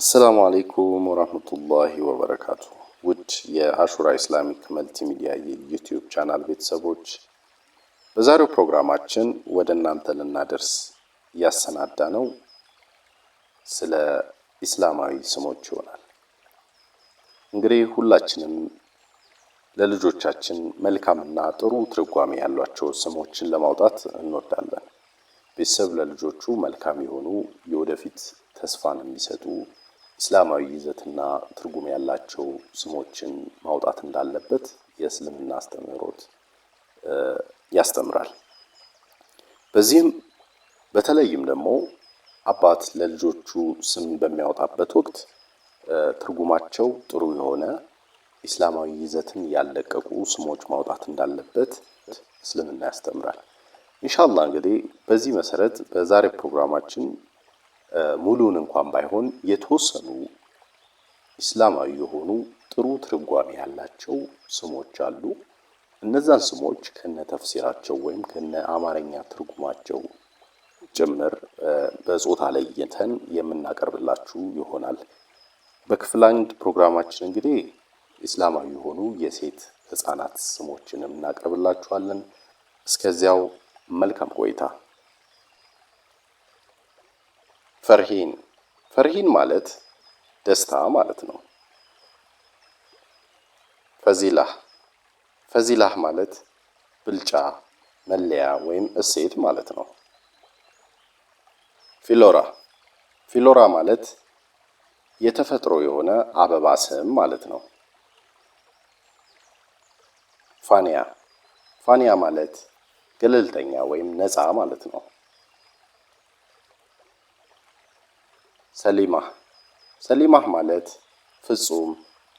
السلام عليكم ورحمة الله وبركاته። ውድ የአሹራ Islamic Multimedia የ YouTube channel ቤተሰቦች፣ በዛሬው ፕሮግራማችን ወደ እናንተ ልናደርስ ያሰናዳነው ስለ ኢስላማዊ ስሞች ይሆናል። እንግዲህ ሁላችንም ለልጆቻችን መልካምና ጥሩ ትርጓሜ ያሏቸው ስሞችን ለማውጣት እንወዳለን። ቤተሰብ ለልጆቹ መልካም የሆኑ፣ የወደፊት ተስፋን የሚሰጡ፣ እስላማዊ ይዘትና ትርጉም ያላቸው ስሞችን ማውጣት እንዳለበት የእስልምና አስተምህሮት ያስተምራል። በዚህም በተለይም ደግሞ አባት ለልጆቹ ስም በሚያወጣበት ወቅት ትርጉማቸው ጥሩ የሆነ፣ ኢስላማዊ ይዘትን ያለቀቁ ስሞች ማውጣት እንዳለበት እስልምና ያስተምራል። ኢንሻአላህ እንግዲህ በዚህ መሰረት በዛሬ ፕሮግራማችን ሙሉውን እንኳን ባይሆን የተወሰኑ ኢስላማዊ የሆኑ ጥሩ ትርጓሜ ያላቸው ስሞች አሉ። እነዛን ስሞች ከነ ተፍሲራቸው ወይም ከነ አማርኛ ትርጉማቸው ጭምር በጾታ ለይተን የምናቀርብላችሁ ይሆናል። በክፍል አንድ ፕሮግራማችን እንግዲህ ኢስላማዊ የሆኑ የሴት ህፃናት ስሞችን እናቀርብላችኋለን። እስከዚያው መልካም ቆይታ። ፈርሂን። ፈርሂን ማለት ደስታ ማለት ነው። ፈዚላህ። ፈዚላህ ማለት ብልጫ፣ መለያ ወይም እሴት ማለት ነው። ፊሎራ። ፊሎራ ማለት የተፈጥሮ የሆነ አበባ ስም ማለት ነው። ፋኒያ። ፋኒያ ማለት ገለልተኛ ወይም ነፃ ማለት ነው። ሰሊማህ። ሰሊማህ ማለት ፍጹም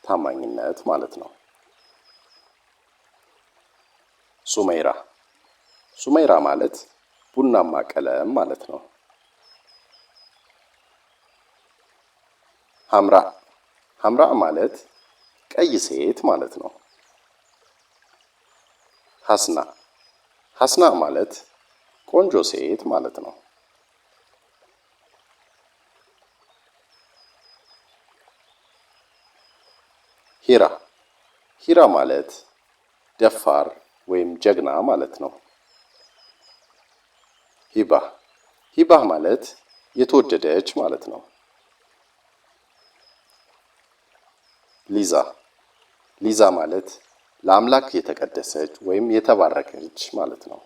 ታማኝነት ማለት ነው። ሱመይራ። ሱመይራ ማለት ቡናማ ቀለም ማለት ነው። ሐምራ። ሐምራ ማለት ቀይ ሴት ማለት ነው። ሐስና። ሐስና ማለት ቆንጆ ሴት ማለት ነው። ሂራ። ሂራ ማለት ደፋር ወይም ጀግና ማለት ነው። ሂባ። ሂባ ማለት የተወደደች ማለት ነው። ሊዛ። ሊዛ ማለት ለአምላክ የተቀደሰች ወይም የተባረከች ማለት ነው።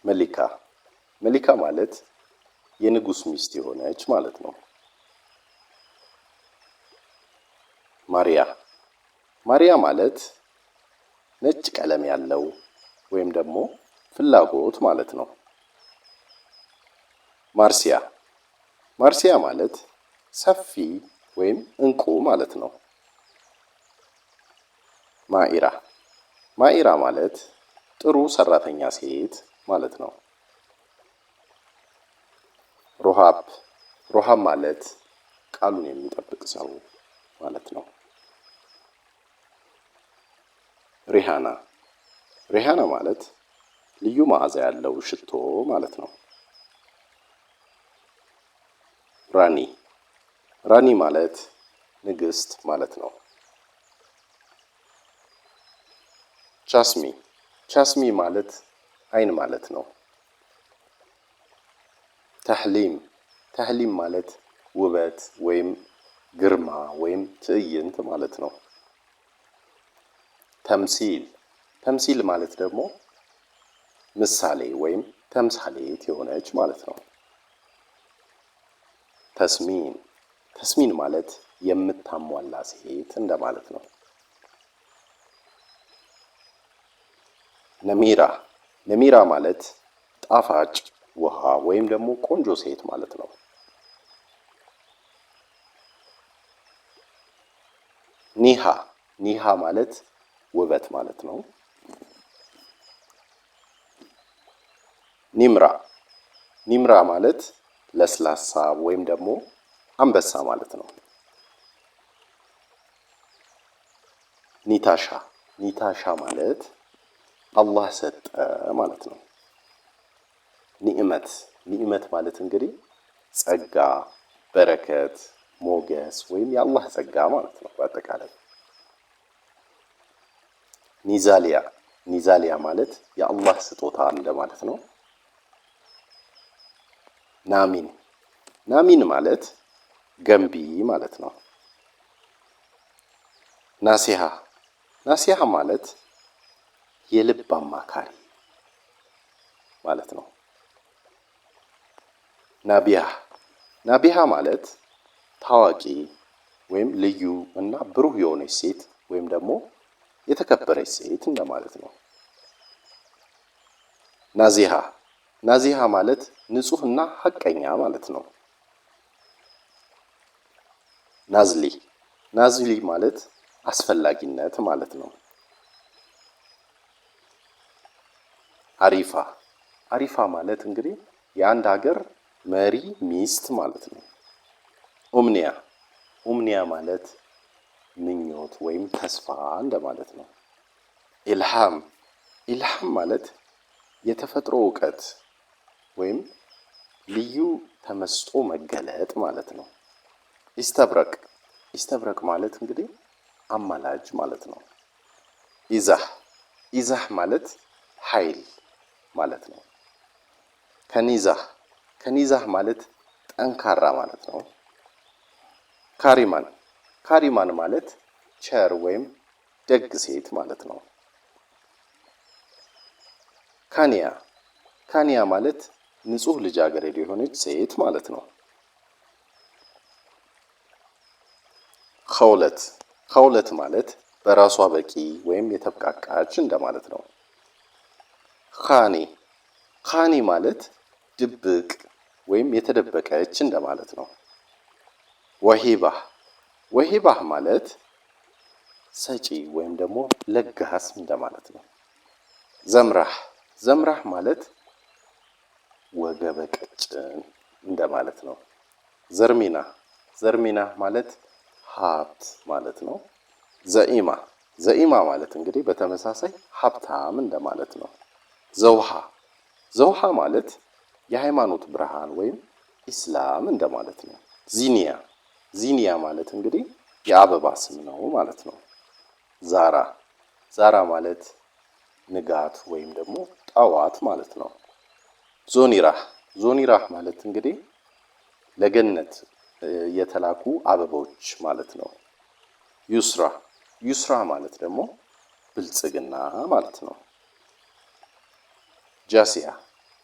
መሊካ። መሊካ ማለት የንጉስ ሚስት የሆነች ማለት ነው። ማሪያ። ማሪያ ማለት ነጭ ቀለም ያለው ወይም ደግሞ ፍላጎት ማለት ነው። ማርሲያ። ማርሲያ ማለት ሰፊ ወይም እንቁ ማለት ነው። ማኢራ። ማኢራ ማለት ጥሩ ሰራተኛ ሴት ማለት ነው። ሮሃብ። ሮሃብ ማለት ቃሉን የሚጠብቅ ሰው ማለት ነው። ሪሃና። ሪሃና ማለት ልዩ መዓዛ ያለው ሽቶ ማለት ነው። ራኒ። ራኒ ማለት ንግስት ማለት ነው። ቻስሚ። ቻስሚ ማለት አይን ማለት ነው። ተህሊም። ተህሊም ማለት ውበት ወይም ግርማ ወይም ትዕይንት ማለት ነው። ተምሲል። ተምሲል ማለት ደግሞ ምሳሌ ወይም ተምሳሌት የሆነች ማለት ነው። ተስሚን። ተስሚን ማለት የምታሟላ ሴት እንደማለት ነው። ነሚራ። ነሚራ ማለት ጣፋጭ ውሃ ወይም ደግሞ ቆንጆ ሴት ማለት ነው። ኒሃ። ኒሃ ማለት ውበት ማለት ነው። ኒምራ። ኒምራ ማለት ለስላሳ ወይም ደግሞ አንበሳ ማለት ነው። ኒታሻ። ኒታሻ ማለት አላህ ሰጠ ማለት ነው። ኒዕመት። ኒዕመት ማለት እንግዲህ ጸጋ፣ በረከት፣ ሞገስ ወይም የአላህ ጸጋ ማለት ነው በአጠቃላይ። ኒዛሊያ ኒዛሊያ ማለት የአላህ ስጦታ እንደማለት ነው። ናሚን ናሚን ማለት ገንቢ ማለት ነው። ናሲሃ ናሲሃ ማለት የልብ አማካሪ ማለት ነው። ናቢያ ናቢሃ ማለት ታዋቂ ወይም ልዩ እና ብሩህ የሆነች ሴት ወይም ደግሞ የተከበረች ሴት እንደማለት ነው። ናዚሃ ናዚሃ ማለት ንጹህና ሀቀኛ ማለት ነው። ናዝሊ ናዝሊ ማለት አስፈላጊነት ማለት ነው። አሪፋ አሪፋ ማለት እንግዲህ የአንድ ሀገር መሪ ሚስት ማለት ነው። ኡምኒያ ኡምኒያ ማለት ምኞት ወይም ተስፋ እንደማለት ነው። ኢልሃም ኢልሃም ማለት የተፈጥሮ እውቀት ወይም ልዩ ተመስጦ መገለጥ ማለት ነው። ኢስተብረቅ ኢስተብረቅ ማለት እንግዲህ አማላጅ ማለት ነው። ኢዛህ ኢዛህ ማለት ኃይል ማለት ነው። ከኒዛህ ከኒዛህ ማለት ጠንካራ ማለት ነው። ካሪማን ካሪማን ማለት ቸር ወይም ደግ ሴት ማለት ነው። ካኒያ ካኒያ ማለት ንጹህ ልጃገረድ የሆነች ሴት ማለት ነው። ኸውለት ኸውለት ማለት በራሷ በቂ ወይም የተብቃቃች እንደማለት ነው። ኻኒ ኻኒ ማለት ድብቅ ወይም የተደበቀች እንደማለት ነው። ወሂባህ ወሂባህ ማለት ሰጪ ወይም ደግሞ ለጋስ እንደማለት ነው። ዘምራህ ዘምራህ ማለት ወገበ ቀጭን እንደማለት ነው። ዘርሚና ዘርሚና ማለት ሀብት ማለት ነው። ዘኢማ ዘኢማ ማለት እንግዲህ በተመሳሳይ ሀብታም እንደማለት ነው። ዘውሃ ዘውሃ ማለት የሃይማኖት ብርሃን ወይም ኢስላም እንደማለት ነው። ዚኒያ ዚኒያ ማለት እንግዲህ የአበባ ስም ነው ማለት ነው። ዛራ ዛራ ማለት ንጋት ወይም ደግሞ ጠዋት ማለት ነው። ዞኒራህ ዞኒራህ ማለት እንግዲህ ለገነት የተላኩ አበቦች ማለት ነው። ዩስራ ዩስራ ማለት ደግሞ ብልጽግና ማለት ነው። ጃሲያ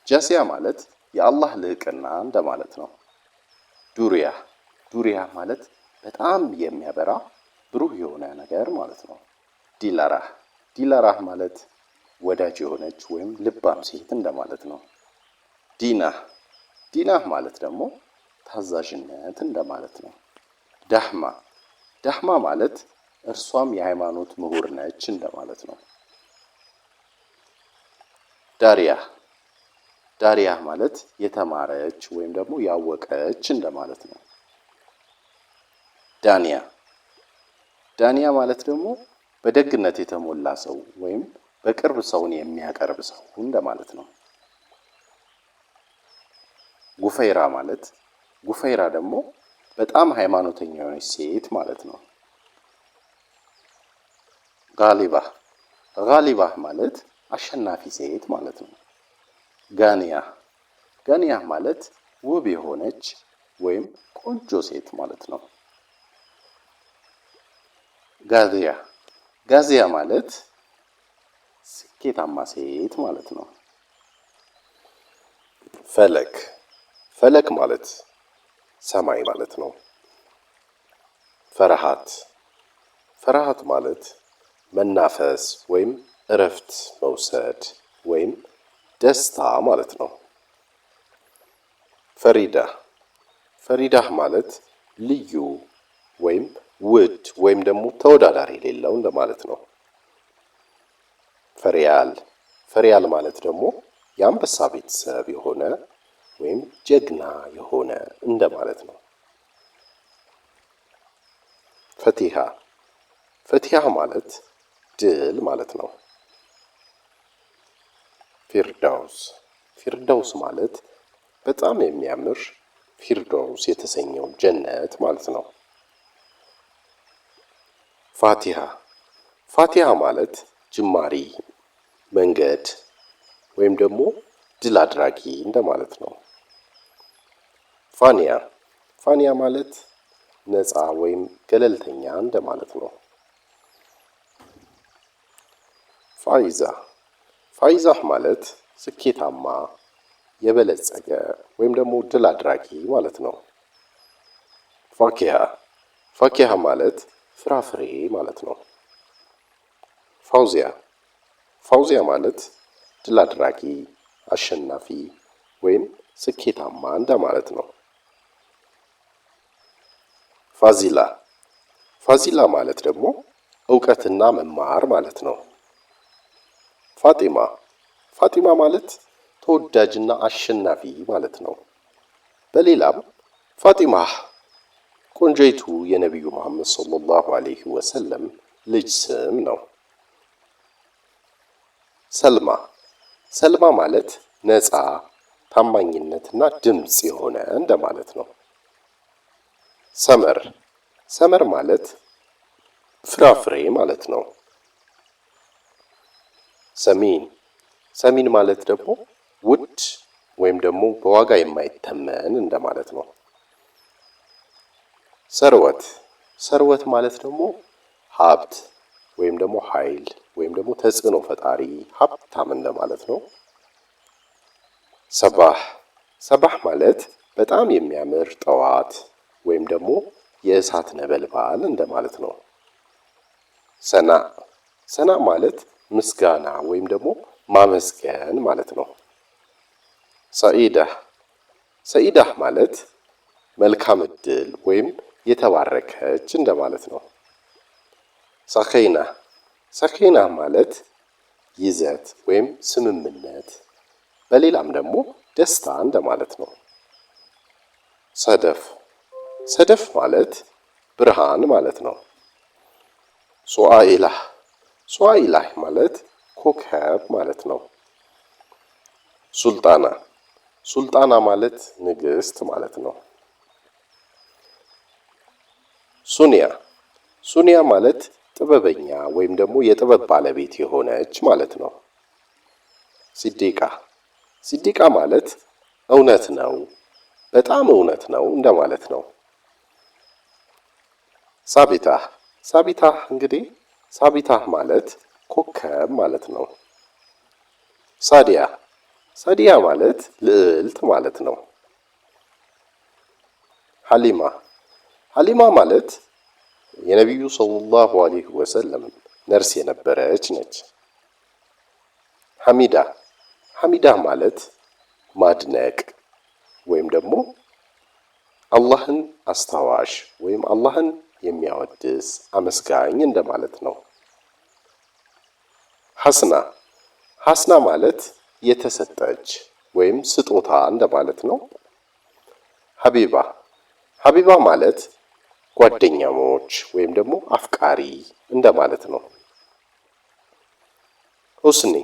ጃሲያ ማለት የአላህ ልዕቅና እንደማለት ነው። ዱሪያ ዱሪያ ማለት በጣም የሚያበራ ብሩህ የሆነ ነገር ማለት ነው። ዲላራህ ዲላራህ ማለት ወዳጅ የሆነች ወይም ልባም ሴት እንደማለት ነው። ዲናህ ዲናህ ማለት ደግሞ ታዛዥነት እንደማለት ነው። ዳህማ ዳህማ ማለት እርሷም የሃይማኖት ምሁር ነች እንደማለት ነው። ዳሪያ ዳሪያ ማለት የተማረች ወይም ደግሞ ያወቀች እንደማለት ነው። ዳንያ ዳንያ ማለት ደግሞ በደግነት የተሞላ ሰው ወይም በቅርብ ሰውን የሚያቀርብ ሰው እንደማለት ነው። ጉፈይራ ማለት ጉፈይራ ደግሞ በጣም ሃይማኖተኛ የሆነች ሴት ማለት ነው። ጋሊባህ ጋሊባህ ማለት አሸናፊ ሴት ማለት ነው። ጋንያ ጋንያ ማለት ውብ የሆነች ወይም ቆንጆ ሴት ማለት ነው። ጋዚያ ጋዚያ ማለት ስኬታማ ሴት ማለት ነው። ፈለክ ፈለክ ማለት ሰማይ ማለት ነው። ፈርሃት ፈርሃት ማለት መናፈስ ወይም እረፍት መውሰድ ወይም ደስታ ማለት ነው። ፈሪዳ ፈሪዳህ ማለት ልዩ ወይም ውድ ወይም ደግሞ ተወዳዳሪ የሌለው እንደማለት ነው። ፈሪያል ፈሪያል ማለት ደግሞ የአንበሳ ቤተሰብ የሆነ ወይም ጀግና የሆነ እንደማለት ነው። ፈቲሃ ፈቲሃ ማለት ድል ማለት ነው። ፊርዳውስ ፊርዳውስ ማለት በጣም የሚያምር ፊርዶውስ የተሰኘው ጀነት ማለት ነው። ፋቲሃ ፋቲሃ ማለት ጅማሪ፣ መንገድ ወይም ደግሞ ድል አድራጊ እንደማለት ነው። ፋኒያ ፋኒያ ማለት ነፃ ወይም ገለልተኛ እንደማለት ነው። ፋይዛ ፋይዛህ ማለት ስኬታማ፣ የበለጸገ ወይም ደግሞ ድል አድራጊ ማለት ነው። ፋኪሃ ፋኪሃ ማለት ፍራፍሬ ማለት ነው። ፋውዚያ ፋውዚያ ማለት ድል አድራጊ፣ አሸናፊ ወይም ስኬታማ እንደማለት ነው። ፋዚላ ፋዚላ ማለት ደግሞ እውቀትና መማር ማለት ነው። ፋጢማ ፋጢማ ማለት ተወዳጅና አሸናፊ ማለት ነው። በሌላም ፋጢማህ ቆንጆይቱ የነቢዩ መሐመድ ሰለላሁ ዐለይሂ ወሰለም ልጅ ስም ነው። ሰልማ ሰልማ ማለት ነፃ፣ ታማኝነትና ድምፅ የሆነ እንደማለት ነው። ሰመር ሰመር ማለት ፍራፍሬ ማለት ነው። ሰሚን ሰሚን ማለት ደግሞ ውድ ወይም ደግሞ በዋጋ የማይተመን እንደማለት ነው። ሰርወት ሰርወት ማለት ደግሞ ሀብት ወይም ደግሞ ኃይል ወይም ደግሞ ተጽዕኖ ፈጣሪ ሀብታም እንደማለት ነው። ሰባህ ሰባህ ማለት በጣም የሚያምር ጠዋት ወይም ደግሞ የእሳት ነበልባል እንደማለት ነው። ሰና ሰና ማለት ምስጋና ወይም ደግሞ ማመስገን ማለት ነው። ሰኢዳህ ሰኢዳህ ማለት መልካም እድል ወይም የተባረከች እንደማለት ነው። ሰኺና ሰኺና ማለት ይዘት ወይም ስምምነት፣ በሌላም ደግሞ ደስታ እንደማለት ነው። ሰደፍ ሰደፍ ማለት ብርሃን ማለት ነው። ሱዓኢላህ ሱዓኢላህ ማለት ኮከብ ማለት ነው። ሱልጣና ሱልጣና ማለት ንግስት ማለት ነው። ሱኒያ ሱኒያ ማለት ጥበበኛ ወይም ደግሞ የጥበብ ባለቤት የሆነች ማለት ነው። ሲዲቃ ሲዲቃ ማለት እውነት ነው፣ በጣም እውነት ነው እንደማለት ነው። ሳቢታህ ሳቢታህ እንግዲህ ሳቢታህ ማለት ኮከብ ማለት ነው። ሳዲያ ሳዲያ ማለት ልዕልት ማለት ነው። ሀሊማ ሀሊማ ማለት የነቢዩ ሰለላሁ ዐለይሂ ወሰለም ነርስ የነበረች ነች። ሐሚዳ ሐሚዳ ማለት ማድነቅ ወይም ደግሞ አላህን አስታዋሽ ወይም አላህን የሚያወድስ አመስጋኝ እንደማለት ነው። ሐስና ሐስና ማለት የተሰጠች ወይም ስጦታ እንደማለት ነው። ሀቢባ ሀቢባ ማለት ጓደኛሞች ወይም ደግሞ አፍቃሪ እንደማለት ነው። ሁስኒ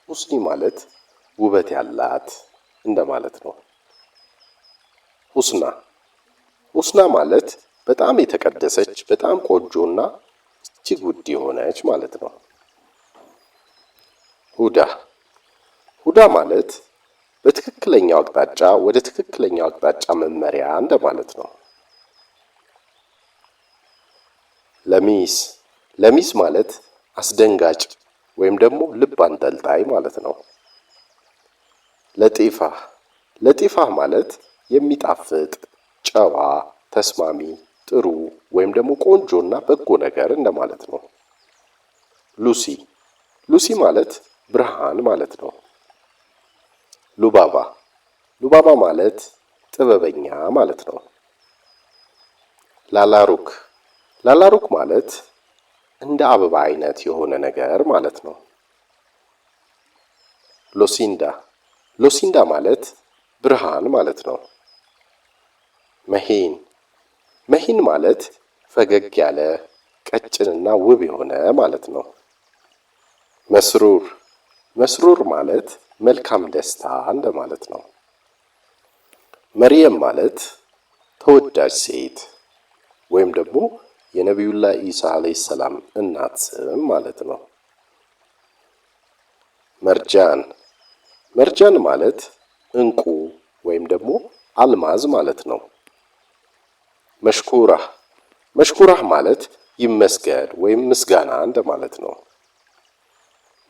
ሁስኒ ማለት ውበት ያላት እንደማለት ነው። ሁስና ሁስና ማለት በጣም የተቀደሰች በጣም ቆንጆና እጅግ ውድ የሆነች ማለት ነው። ሁዳ ሁዳ ማለት በትክክለኛው አቅጣጫ ወደ ትክክለኛው አቅጣጫ መመሪያ እንደማለት ነው። ለሚስ ለሚስ ማለት አስደንጋጭ ወይም ደግሞ ልብ አንጠልጣይ ማለት ነው። ለጢፋ ለጢፋ ማለት የሚጣፍጥ ጨዋ፣ ተስማሚ፣ ጥሩ ወይም ደግሞ ቆንጆና በጎ ነገር እንደማለት ነው። ሉሲ ሉሲ ማለት ብርሃን ማለት ነው። ሉባባ ሉባባ ማለት ጥበበኛ ማለት ነው። ላላሩክ ላላሩክ ማለት እንደ አበባ አይነት የሆነ ነገር ማለት ነው። ሎሲንዳ ሎሲንዳ ማለት ብርሃን ማለት ነው። መሂን መሂን ማለት ፈገግ ያለ ቀጭንና ውብ የሆነ ማለት ነው። መስሩር መስሩር ማለት መልካም ደስታ እንደማለት ነው። መርየም ማለት ተወዳጅ ሴት ወይም ደግሞ የነቢዩላህ ኢሳ ዓለይሂ ሰላም እናት ስም ማለት ነው። መርጃን መርጃን ማለት እንቁ ወይም ደግሞ አልማዝ ማለት ነው። መሽኩራህ መሽኩራህ ማለት ይመስገን ወይም ምስጋና እንደማለት ነው።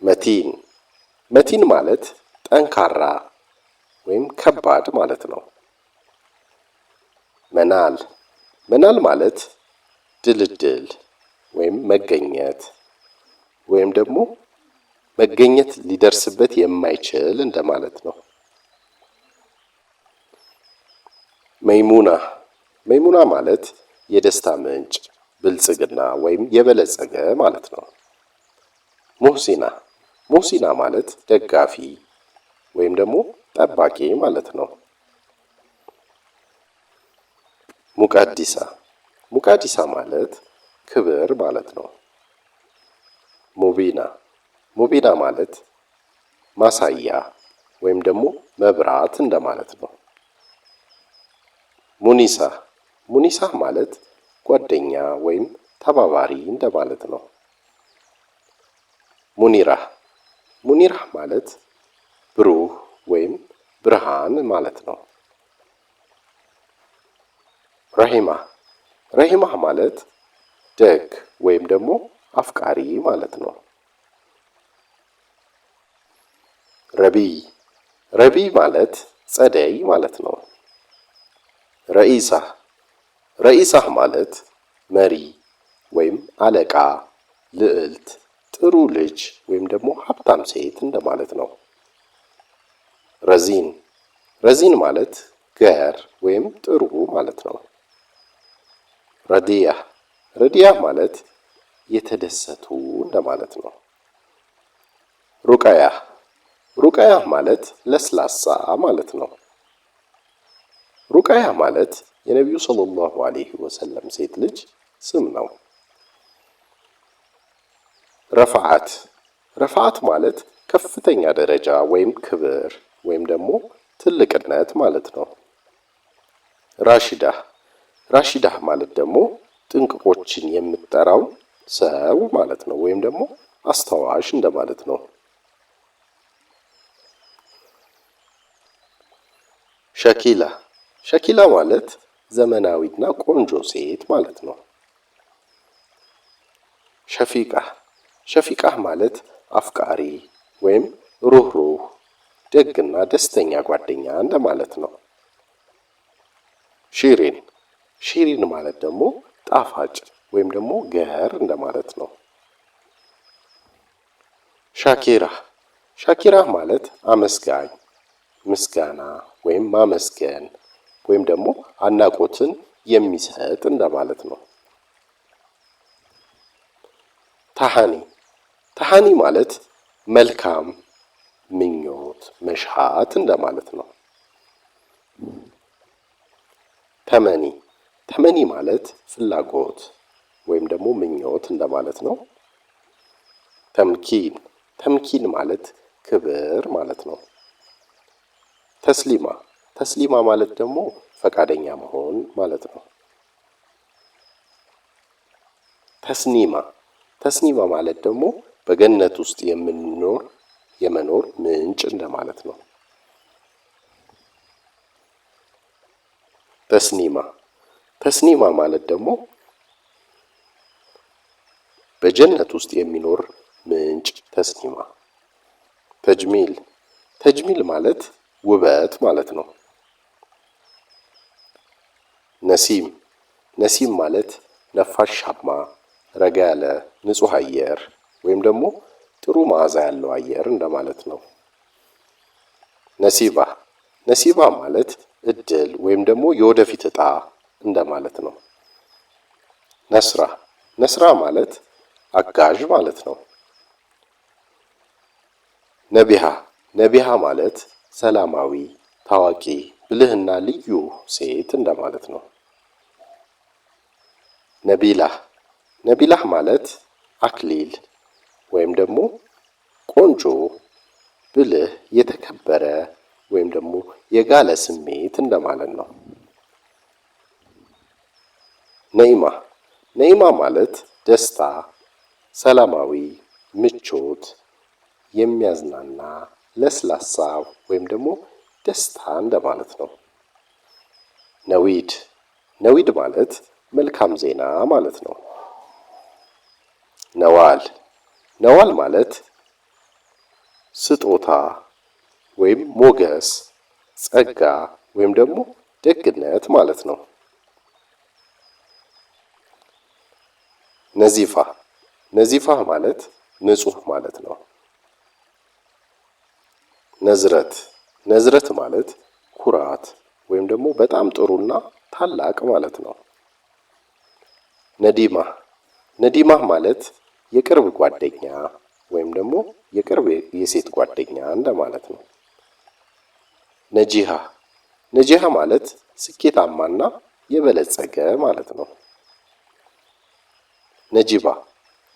መቲን መቲን ማለት ጠንካራ ወይም ከባድ ማለት ነው። መናል መናል ማለት ድልድል ወይም መገኘት ወይም ደግሞ መገኘት ሊደርስበት የማይችል እንደማለት ነው። መይሙና መይሙና ማለት የደስታ ምንጭ፣ ብልጽግና ወይም የበለጸገ ማለት ነው። ሙህሲና ሙህሲና ማለት ደጋፊ ወይም ደግሞ ጠባቂ ማለት ነው። ሙቃዲሳ ሙቃዲሳ ማለት ክብር ማለት ነው። ሙቢና ሙቢና ማለት ማሳያ ወይም ደግሞ መብራት እንደማለት ነው። ሙኒሳ ሙኒሳ ማለት ጓደኛ ወይም ተባባሪ እንደማለት ነው። ሙኒራህ ሙኒራህ ማለት ብሩህ ወይም ብርሃን ማለት ነው። ረሂማህ ረሂማህ ማለት ደግ ወይም ደግሞ አፍቃሪ ማለት ነው። ረቢይ ረቢይ ማለት ጸደይ ማለት ነው። ረኢሳህ ረኢሳህ ማለት መሪ ወይም አለቃ፣ ልዕልት፣ ጥሩ ልጅ ወይም ደግሞ ሀብታም ሴት እንደማለት ነው። ረዚን ረዚን ማለት ገር ወይም ጥሩ ማለት ነው። ረዲያህ ረዲያህ ማለት የተደሰቱ እንደማለት ነው። ሩቀያህ ሩቀያህ ማለት ለስላሳ ማለት ነው። ሩቀያ ማለት የነቢዩ ሰለላሁ ዐለይሂ ወሰለም ሴት ልጅ ስም ነው። ረፍዓት ረፍዓት ማለት ከፍተኛ ደረጃ ወይም ክብር ወይም ደግሞ ትልቅነት ማለት ነው። ራሺዳህ ራሺዳህ ማለት ደግሞ ጥንቅቆችን የምትጠራው ሰው ማለት ነው፣ ወይም ደግሞ አስታዋሽ እንደማለት ነው። ሸኪላ ሸኪላ ማለት ዘመናዊና ቆንጆ ሴት ማለት ነው። ሸፊቃህ ሸፊቃህ ማለት አፍቃሪ ወይም ሩህሩህ ደግና ደስተኛ ጓደኛ እንደማለት ነው። ሺሪን ሺሪን ማለት ደግሞ ጣፋጭ ወይም ደግሞ ገር እንደማለት ነው። ሻኪራህ ሻኪራህ ማለት አመስጋኝ፣ ምስጋና ወይም ማመስገን ወይም ደግሞ አድናቆትን የሚሰጥ እንደማለት ነው። ታሃኒ ታሃኒ ማለት መልካም ምኞት መሻት እንደማለት ነው። ተመኒ ተመኒ ማለት ፍላጎት ወይም ደግሞ ምኞት እንደማለት ነው። ተምኪን ተምኪን ማለት ክብር ማለት ነው። ተስሊማ ተስሊማ ማለት ደግሞ ፈቃደኛ መሆን ማለት ነው። ተስኒማ ተስኒማ ማለት ደግሞ በገነት ውስጥ የምንኖር የመኖር ምንጭ እንደማለት ነው። ተስኒማ ተስኒማ ማለት ደግሞ በጀነት ውስጥ የሚኖር ምንጭ ተስኒማ። ተጅሚል ተጅሚል ማለት ውበት ማለት ነው። ነሲም ነሲም ማለት ነፋሻማ ረጋ ያለ ንጹህ አየር ወይም ደግሞ ጥሩ መዓዛ ያለው አየር እንደማለት ነው። ነሲባ ነሲባ ማለት እድል ወይም ደግሞ የወደፊት እጣ እንደማለት ነው። ነስራ ነስራ ማለት አጋዥ ማለት ነው። ነቢሃ ነቢሃ ማለት ሰላማዊ፣ ታዋቂ፣ ብልህና ልዩ ሴት እንደማለት ነው። ነቢላህ ነቢላህ ማለት አክሊል ወይም ደግሞ ቆንጆ፣ ብልህ፣ የተከበረ ወይም ደግሞ የጋለ ስሜት እንደማለት ነው። ነኢማ ነኢማ ማለት ደስታ፣ ሰላማዊ፣ ምቾት፣ የሚያዝናና፣ ለስላሳ ወይም ደግሞ ደስታ እንደማለት ነው። ነዊድ ነዊድ ማለት መልካም ዜና ማለት ነው። ነዋል ነዋል ማለት ስጦታ ወይም ሞገስ፣ ጸጋ ወይም ደግሞ ደግነት ማለት ነው። ነዚፋ ነዚፋ ማለት ንጹህ ማለት ነው። ነዝረት ነዝረት ማለት ኩራት ወይም ደግሞ በጣም ጥሩና ታላቅ ማለት ነው። ነዲማ ነዲማ ማለት የቅርብ ጓደኛ ወይም ደግሞ የቅርብ የሴት ጓደኛ እንደማለት ነው። ነጂሃ ነጂሃ ማለት ስኬታማና የበለጸገ ማለት ነው። ነጂባ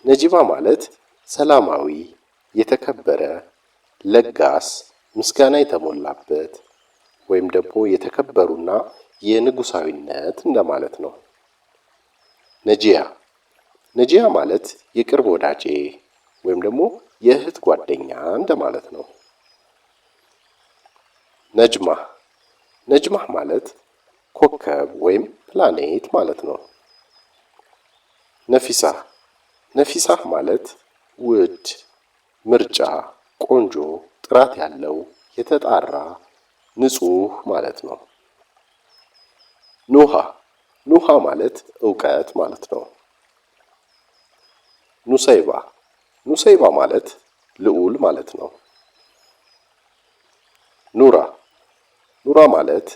ነጂባ ማለት ሰላማዊ፣ የተከበረ፣ ለጋስ፣ ምስጋና የተሞላበት ወይም ደግሞ የተከበሩና የንጉሳዊነት እንደማለት ነው። ነጂያ ነጂያ ማለት የቅርብ ወዳጄ ወይም ደግሞ የእህት ጓደኛ እንደማለት ነው። ነጅማ ነጅማህ ማለት ኮከብ ወይም ፕላኔት ማለት ነው። ነፊሳህ ነፊሳህ ማለት ውድ፣ ምርጫ፣ ቆንጆ፣ ጥራት ያለው፣ የተጣራ፣ ንጹህ ማለት ነው። ኑሃ ኑሃ ማለት እውቀት ማለት ነው። ኑሰይባ ኑሰይባ ማለት ልዑል ማለት ነው። ኑራ ኑራ ማለት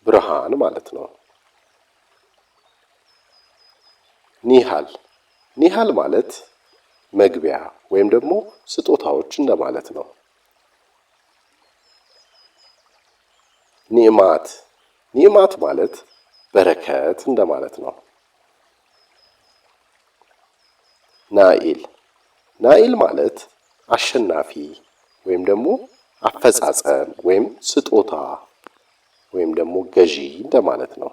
ብርሃን ማለት ነው። ኒሃል ኒሃል ማለት መግቢያ ወይም ደግሞ ስጦታዎች እንደማለት ነው። ኒዕማት ኒዕማት ማለት በረከት እንደማለት ነው። ናኢል ናኢል ማለት አሸናፊ ወይም ደግሞ አፈጻጸም ወይም ስጦታ ወይም ደግሞ ገዢ እንደማለት ነው።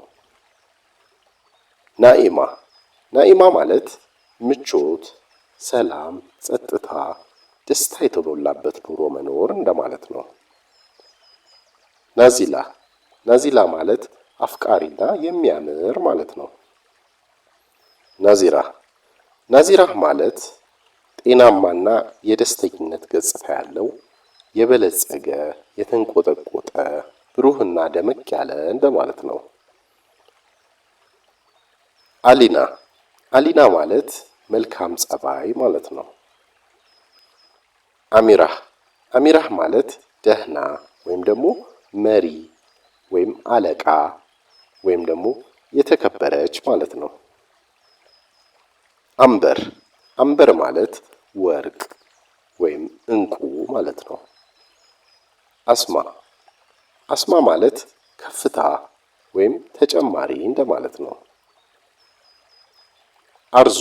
ናኢማ ናኢማ ማለት ምቾት፣ ሰላም፣ ጸጥታ፣ ደስታ የተሞላበት ኑሮ መኖር እንደማለት ነው። ናዚላ ናዚላ ማለት አፍቃሪና የሚያምር ማለት ነው። ናዚራ ናዚራህ ማለት ጤናማና የደስተኝነት ገጽታ ያለው የበለጸገ፣ የተንቆጠቆጠ፣ ብሩህና ደመቅ ያለ እንደማለት ነው። አሊና አሊና ማለት መልካም ጸባይ ማለት ነው። አሚራህ አሚራህ ማለት ደህና ወይም ደግሞ መሪ ወይም አለቃ ወይም ደግሞ የተከበረች ማለት ነው። አምበር አምበር ማለት ወርቅ ወይም እንቁ ማለት ነው። አስማ አስማ ማለት ከፍታ ወይም ተጨማሪ እንደማለት ነው። አርዙ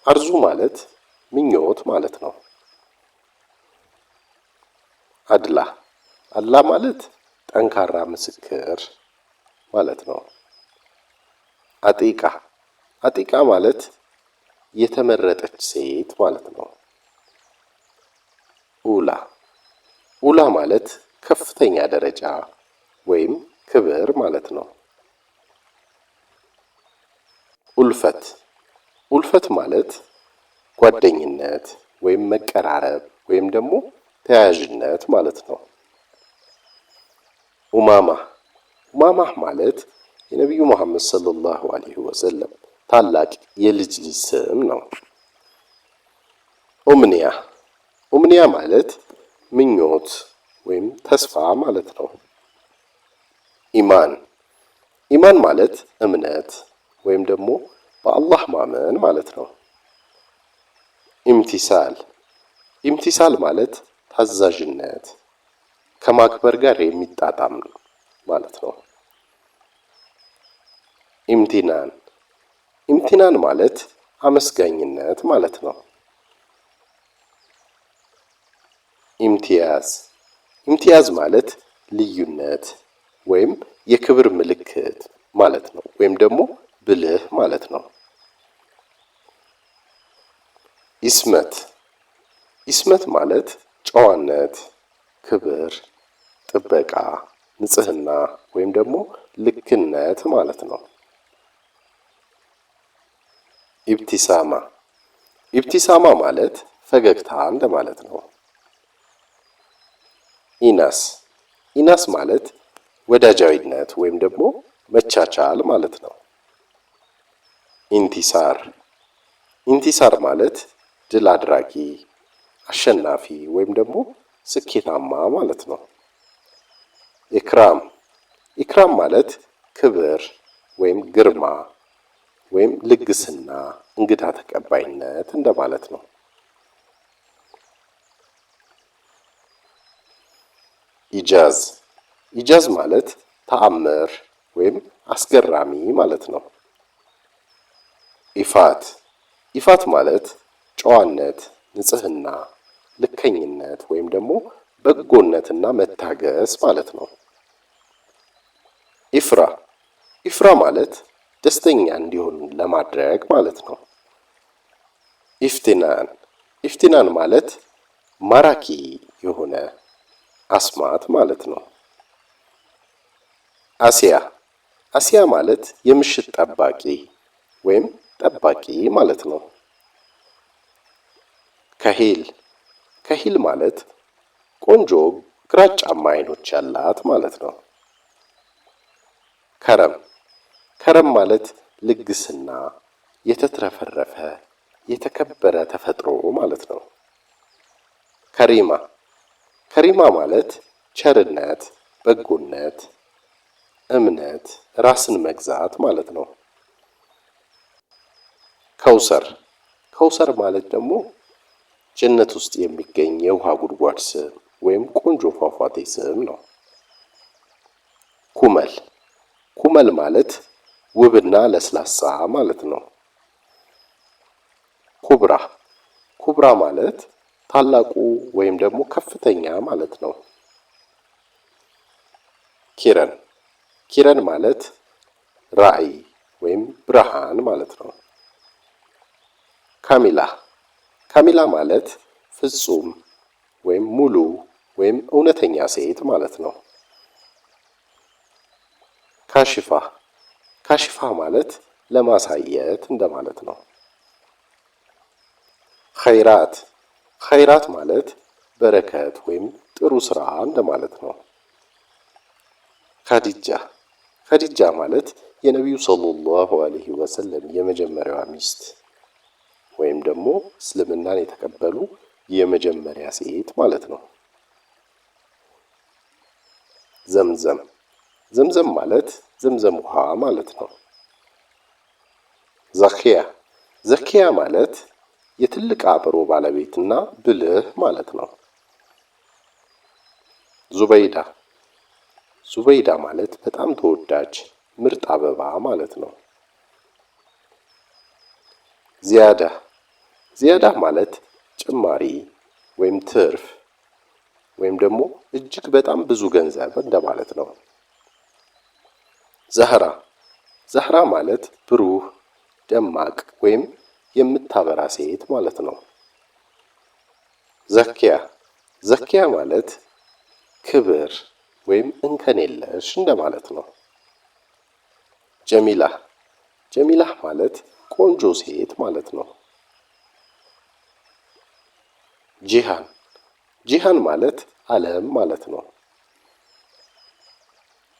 አርዙ ማለት ምኞት ማለት ነው። አድላ አድላ ማለት ጠንካራ ምስክር ማለት ነው። አጢቃ አጢቃ ማለት የተመረጠች ሴት ማለት ነው። ኡላ ኡላ ማለት ከፍተኛ ደረጃ ወይም ክብር ማለት ነው። ኡልፈት ኡልፈት ማለት ጓደኝነት ወይም መቀራረብ ወይም ደግሞ ተያያዥነት ማለት ነው። ኡማማ ኡማማህ ማለት የነቢዩ መሐመድ ሰለላሁ ዐለይሂ ወሰለም ታላቅ የልጅ ልጅ ስም ነው። ኡምንያ ኡምንያ ማለት ምኞት ወይም ተስፋ ማለት ነው። ኢማን ኢማን ማለት እምነት ወይም ደግሞ በአላህ ማመን ማለት ነው። ኢምቲሳል ኢምቲሳል ማለት ታዛዥነት ከማክበር ጋር የሚጣጣም ማለት ነው። ኢምቲናን ኢምቲናን ማለት አመስጋኝነት ማለት ነው። ኢምቲያዝ ኢምቲያዝ ማለት ልዩነት ወይም የክብር ምልክት ማለት ነው። ወይም ደግሞ ብልህ ማለት ነው። ኢስመት ኢስመት ማለት ጨዋነት፣ ክብር፣ ጥበቃ፣ ንጽህና ወይም ደግሞ ልክነት ማለት ነው። ኢብቲሳማ ኢብቲሳማ ማለት ፈገግታ እንደማለት ነው። ኢናስ ኢናስ ማለት ወዳጃዊነት ወይም ደግሞ መቻቻል ማለት ነው። ኢንቲሳር ኢንቲሳር ማለት ድል አድራጊ፣ አሸናፊ ወይም ደግሞ ስኬታማ ማለት ነው። ኢክራም ኢክራም ማለት ክብር ወይም ግርማ ወይም ልግስና፣ እንግዳ ተቀባይነት እንደማለት ነው። ኢጃዝ ኢጃዝ ማለት ተአምር ወይም አስገራሚ ማለት ነው። ኢፋት ኢፋት ማለት ጨዋነት፣ ንጽህና፣ ልከኝነት ወይም ደግሞ በጎነትና መታገስ ማለት ነው። ኢፍራ ኢፍራ ማለት ደስተኛ እንዲሆን ለማድረግ ማለት ነው። ኢፍቲናን ኢፍቲናን ማለት ማራኪ የሆነ አስማት ማለት ነው። አሲያ አሲያ ማለት የምሽት ጠባቂ ወይም ጠባቂ ማለት ነው። ከሂል ከሂል ማለት ቆንጆ ግራጫማ አይኖች ያላት ማለት ነው። ከረም ከረም ማለት ልግስና፣ የተትረፈረፈ የተከበረ ተፈጥሮ ማለት ነው። ከሪማ ከሪማ ማለት ቸርነት፣ በጎነት፣ እምነት፣ ራስን መግዛት ማለት ነው። ከውሰር ከውሰር ማለት ደግሞ ጀነት ውስጥ የሚገኝ የውሃ ጉድጓድ ስም ወይም ቆንጆ ፏፏቴ ስም ነው። ኩመል ኩመል ማለት ውብና ለስላሳ ማለት ነው። ኩብራ ኩብራ ማለት ታላቁ ወይም ደግሞ ከፍተኛ ማለት ነው። ኪረን ኪረን ማለት ራዕይ ወይም ብርሃን ማለት ነው። ካሚላ ካሚላ ማለት ፍጹም ወይም ሙሉ ወይም እውነተኛ ሴት ማለት ነው። ካሽፋ ካሽፋ ማለት ለማሳየት እንደማለት ነው። ኸይራት ኸይራት ማለት በረከት ወይም ጥሩ ስራ እንደማለት ነው። ኸዲጃ ኸዲጃ ማለት የነቢዩ ሰለላሁ ዐለይሂ ወሰለም የመጀመሪያዋ ሚስት ወይም ደግሞ እስልምናን የተቀበሉ የመጀመሪያ ሴት ማለት ነው። ዘምዘም ዘምዘም ማለት ዘምዘም ውሃ ማለት ነው። ዘኪያ ዘኪያ ማለት የትልቅ አእምሮ ባለቤትና ብልህ ማለት ነው። ዙበይዳ ዙበይዳ ማለት በጣም ተወዳጅ ምርጥ አበባ ማለት ነው። ዚያዳ ዚያዳ ማለት ጭማሪ ወይም ትርፍ ወይም ደግሞ እጅግ በጣም ብዙ ገንዘብ እንደማለት ነው። ዘህራ ዘህራ ማለት ብሩህ፣ ደማቅ ወይም የምታበራ ሴት ማለት ነው። ዘኪያ ዘኪያ ማለት ክብር ወይም እንከን የለሽ እንደማለት ነው። ጀሚላ ጀሚላህ ማለት ቆንጆ ሴት ማለት ነው። ጂሃን ጂሃን ማለት ዓለም ማለት ነው።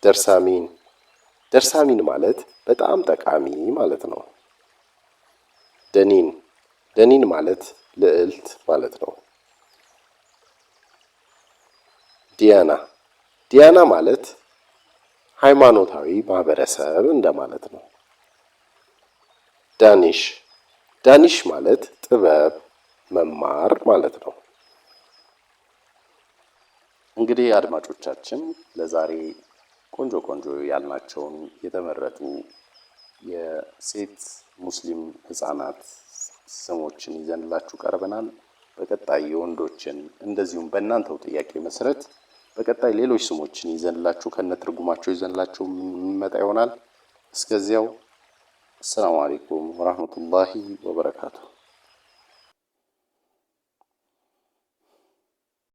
ደርሳሚን ደርሳሚን ማለት በጣም ጠቃሚ ማለት ነው። ደኒን ደኒን ማለት ልዕልት ማለት ነው። ዲያና ዲያና ማለት ሃይማኖታዊ ማህበረሰብ እንደማለት ነው። ዳኒሽ ዳኒሽ ማለት ጥበብ መማር ማለት ነው። እንግዲህ አድማጮቻችን ለዛሬ ቆንጆ ቆንጆ ያልናቸውን የተመረጡ የሴት ሙስሊም ህጻናት ስሞችን ይዘንላችሁ ቀርበናል። በቀጣይ የወንዶችን እንደዚሁም በእናንተው ጥያቄ መሰረት በቀጣይ ሌሎች ስሞችን ይዘንላችሁ ከነ ትርጉማቸው ይዘንላችሁ የምንመጣ ይሆናል። እስከዚያው አሰላሙ አለይኩም ወራህመቱላሂ ወበረካቱ።